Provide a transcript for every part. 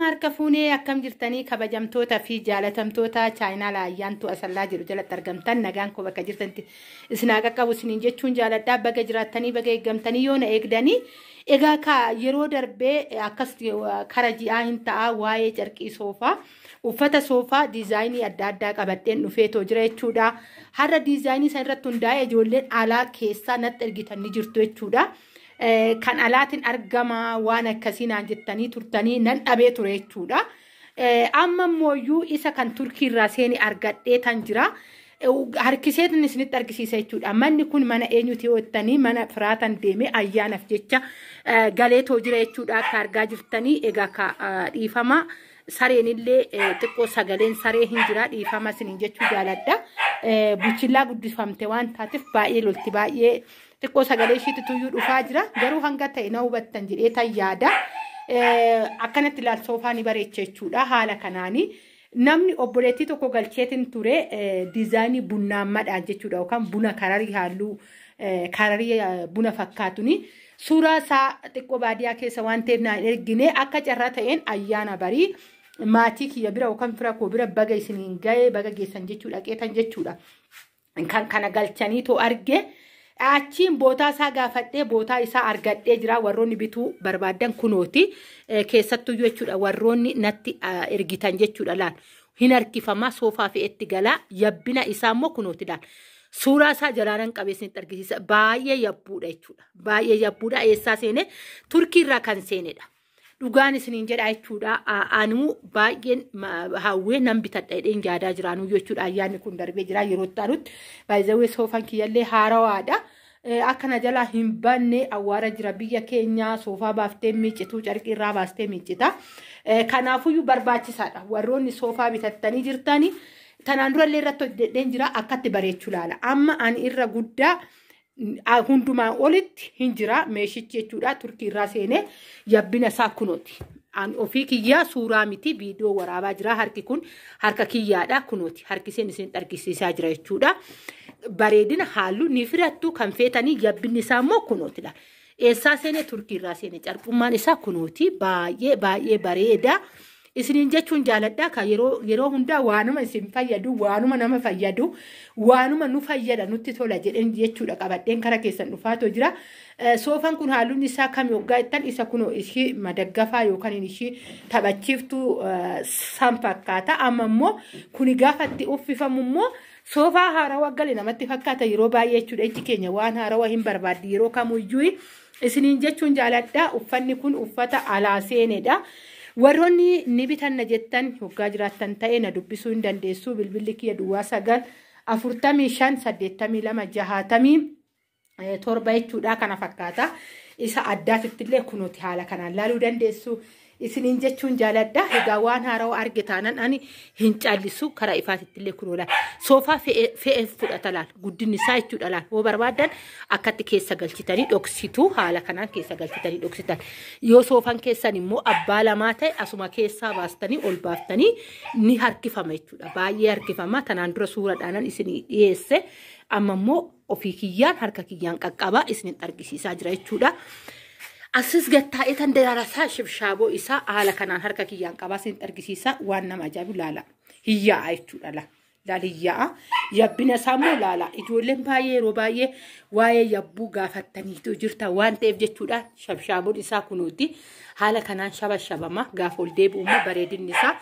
Harka fuunee akkam jirtanii kabajamtoota fi jaalatamtoota chaayinaa Ayyaantuu Asallaa jedhu jalatti argamtan, nagaan koo bakka jirtanitti isinaa qaqqabu isiniin jechuun jaaladhaa. Baga jiraattanii, baga eeggamtanii, yoo na eegdanii. Egaa ka yeroo darbee akkas kara ji'aa hin ta'a, waa'ee carqii soofaa, uffata soofaa diizaayinii adda addaa qabadheen dhufeetoo jira jechuudha. Har'a diizaayinii san irratti hundaa'ee ijoolleen alaa keessaa natti ergitan ni jirtu jechuudha. Kan alaatiin argama waan akkasii naan jettanii turtanii, nan dhabee ture jechuudha. Amma immoo isa kan Turkii irraa seeni argadhee tan jira. Harkiseetin isinitti argisiisa jechuudha. Manni kun mana eenyuti yoo jettanii, mana firaatan deemee ayyaanaaf jecha galeetoo jira jechuudha. Akka argaa jirtanii egaa ka dhiifama. Sareen illee xiqqoo sagaleen saree hin jira, dhiifama isiniin jechuu jaaladha. Buchillaa guddifamte waan taateef baay'ee lolti, baay'ee xiqqoo sagalee ishiitti tuyyuu dhufaa jira. Garuu hanga ta'e na hubattan jedhee tan yaada. Akkanatti ilaal, soofaa ni bareecha jechuudha haala kanaanii. Namni obboleettii tokko galcheetiin ture diizaayinii bunnaammadhaan jechuudha, yookaan buna kararii, halluu kararii buna fakkaatuni. Suuraa isaa xiqqoo baadiyyaa keessa waan ta'eef naan ergine. Akka carraa ta'een ayyaana barii maatii kiyya bira yookaan fira koo bira baga isiniin ga'ee, baga geessan jechuudha, qeetan jechuudha. Kan kana galchanii too arge. Achiin bootaa isaa gaafadhee bootaa isaa argadhee jira. Warroonni bituu barbaadan kunooti, keessattuyyuu jechuudha, warroonni natti ergitan jechuudha. Laal, hin harkifama, soofaa fe'etti galaa. Yabbina isaa immoo kunooti, laal. Suuraa isaa jalaanan qabeessinitti argisiisa. Baay'ee yabbuudha jechuudha. Baay'ee yabbuudha. Eessaa seene? Turkii irraa kan seenedha. Dhugaan isiniin jedha jechuudha. Anuu baay'een hawwee nan bitadha jedheen yaadaa jiraanuu jechuudha. Ayyaanni kun darbee jira, yeroo itti aanutti. Baay'ee soofaan kiyyallee haarawaadha. Akkana jalaa hin banne, awwaara jira biyya keenya, soofaa baaftee miiccitu, carqii irraa baastee miiccita. Kanaafuyyuu barbaachisaadha. Warroonni soofaa bitattanii jirtanii, tanaan durallee irratti hojjedheen jira, akkatti bareechuu laala. Amma ani irra guddaa hundumaa olitti hin jira meeshichi jechuudha. Turkii irraa seenee, yabbina isaa kunooti. An ofii kiyyaa suuraa miti, viidiyoo waraabaa jira. Harki kun harka kiyyaadha, kunooti. Harkiseen isin argisiisaa jira jechuudha. Bareedina halluu ni filattu kan feetanii, yabbinni isaa immoo kunootidha. Eessaa seenee? Turkii irraa seenee. Carqummaan isaa kunooti, baay'ee baay'ee bareeda. Isiniin jechuun jaaladha. Kan yeroo hundaa waanuma isin fayyadu, waanuma nama fayyadu, waanuma nu fayyada, nutti tola jedheen jechuudha qabadheen kara keessan dhufaatoo jira. Soofaan kun halluun isaa kami hoggaa jettan, isa kunoo ishii madaggafaa yookaan ishii taphachiiftuu san fakkaata. Amma immoo kuni gaafa itti uffifamu immoo soofaa haarawaa gale namatti fakkaata yeroo baay'ee jechuudha. Ijji keenya waan haarawaa hin barbaaddi yeroo kamuyyuu isiniin jechuun jaaladha. Uffanni kun uffata alaa seenedha. Warroonni ni bitanna jettan hoggaa jiraattan ta'e na dubbisuu hin dandeessu. Bilbilli kiyya 09 45 82 67 jechuudha, kana fakkaata. Isa addaatitti illee kunuuti haala kanaan laaluu dandeessu. Isiniin jechuun jaaladha. Egaa waan haarawaa arge taanan ani hin callisu, karaa ifaatitti illee kunoo laal. Soofaa fe'ee fudhata, laal. Guddinni isaa jechuudha, laal. Yoo barbaadan akkatti keessa galchitanii dhoksitu, haala kanaan keessa galchitanii dhoksitan. Yoo soofaan keessan immoo abbaa lamaa ta'e, asuma keessaa baastanii ol baaftanii ni harkifama jechuudha. Baay'ee harkifama. Tanaan dura suuraadhaanan isinii dhiyeesse. Amma immoo ofii kiyyaan harka kiyyaan qaqqabaa isinitti argisiisaa jira jechuudha. Asis gattaa'ee tan daraarasaa shibshaaboo isaa haala kanaan harka kiyyaan qabaa isinitti argisiisa. Waan nama ajaa'ibu laala. Hiyyaa'a jechuudha, laala. Laal, hiyyaa'a. Yabbina isaa immoo laala. Ijoolleen baay'ee yeroo baay'ee waa'ee yabbuu gaafattaniitu jirta waan ta'eef jechuudha. Shabshaaboon isaa kunuuti. Haala kanaan shaba shabama, gaafa ol deebi'u immoo bareedinni isaa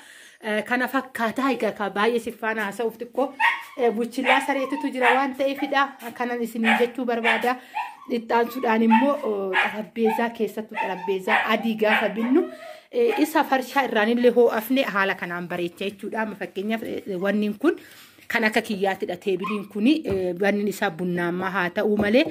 kana fakkaataa. Egaa baay'ee siffaana haasa'uuf xiqqoo buchillaa sareetutu jira waan ta'eefidha. Kanan isiniin jechuu barbaada. Ittaansuudhaan immoo xarabbeezaa, keessattuu xarabbeezaa adii gaafa binnu, isa farshaa irraanillee hoo'afne haala kanaan bareecha jechuudha. Amma fakkeenyaaf wanni kun kan akka kiyyaatidha. Teebiliin kun wanni isaa bunnaammaa haa ta'u malee,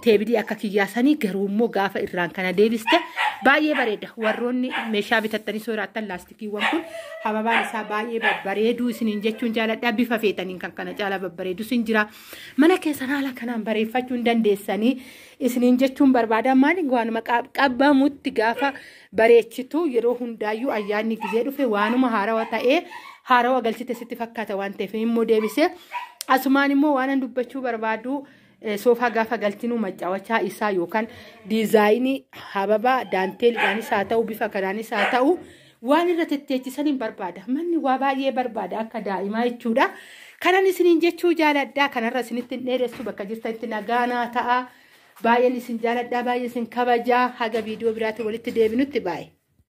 teebilii akka kiyyaa sanii garuu immoo gaafa irraan kana deebiste baay'ee bareeda. Warroonni meeshaa bitattanii soorattan, laastikiiwwan kun hababaan isaa baay'ee babbareeduu isiniin jechuun jaaladha. Bifa feetaniin kan kana caala babbareedu sin jira. Mana keessan haala kanaan bareeffachuu hin dandeessanii isiniin jechuun barbaada. Maali, waanuma qabamutti gaafa bareechitu yeroo hundaayyuu ayyaanni gizee dhufe waanuma haarawaa ta'ee haarawa galchite sitti fakkaata waan ta'eef immoo deebisee asumaan immoo waan dubbachuu barbaadu, soofaa gaafa galchinu macaawachaa isaa yookaan diizaayinii hababaa daanteelidhaanis haa ta'u, bifa kanaanis haa ta'u, Waan irra tetteechisan hin barbaada. Manni waa baay'ee barbaada akka daa'imaa jechuudha. Kanan isiniin jechuu jaaladha. Kanarra isinitti hin dheeressu, bakka jirtanitti nagaanaa ta'a. Baay'een isin jaaladha, baay'ee isin kabajaa. Haga viidiyoo biraatti walitti deebinutti baay'ee.